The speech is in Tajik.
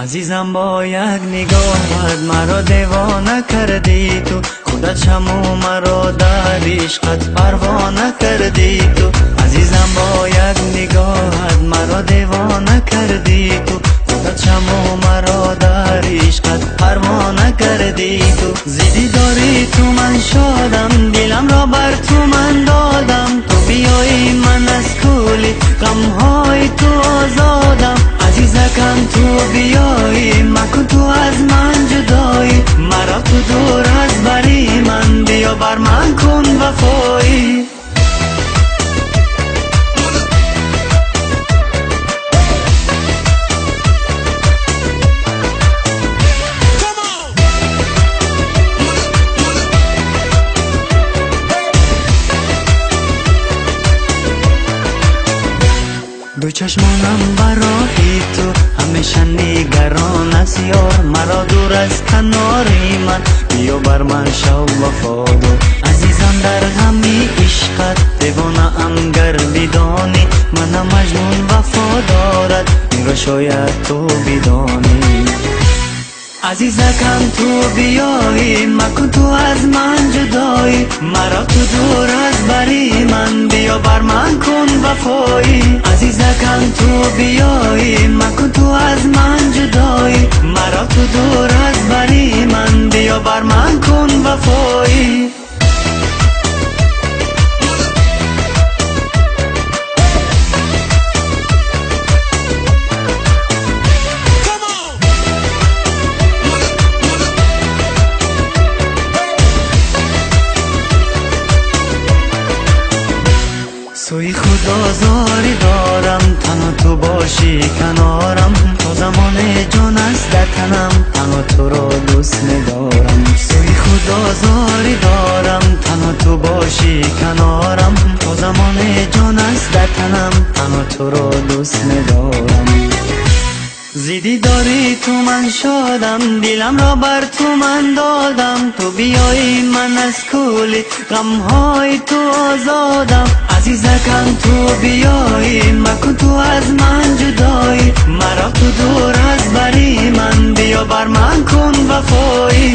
Азизам, бо як нигоҳат маро девона кардӣ ту, худат шаму маро дар ишқат парвона кардӣ ту. Азизам, бо як нигоҳат маро девона кардӣ ту, худат шаму маро дар ишқат парвона кардӣ ту. Зидди дори ту ман шодам, диламро бар ту ман додам, ту биёӣ ман аз кули ғамҳои ту озодам. Азизакам, ту биёӣ, макун ту аз ман ҷудоӣ, маро ту дур аз бари ман, биё бар ман кун вафоӣ. Ду чашмонам барои ту ҳамеша нигарон аст ёр, маро дур аз канори ман, биё бар ман шав вафодор. Азизам, дар ғами ишқат девонаам гар бидонӣ, манам маҷнун вафо дорад, инро шояд ту бидонӣ. Азизакам, ту биёӣ, макун ту аз ман ҷудоӣ, маро ту дур аз бари ман, биё бар ман кун вафоӣ. Азизакам, ту биёӣ, макун ту аз ман ҷудоӣ, маро ту дур аз бари ман, биё бар ман кун вафоӣ. Сӯи худо зорӣ дорам, танҳо ту бошӣ канорам, то замоне ҷон аст дар танам, танҳо туро дӯст медорам. Сӯи худо зорӣ дорам, танҳо ту бошӣ канорам, то замоне ҷон аст дар танам, танҳо туро дӯст медорам. Зидди дори ту ман шодам, диламро бар ту ман додам, ту биёӣ ман аз кули ғамҳои ту озодам. Азизакам, ту биёӣ, макун ту аз ман ҷудоӣ, маро ту дур аз бари ман, биё бар ман кун вафоӣ.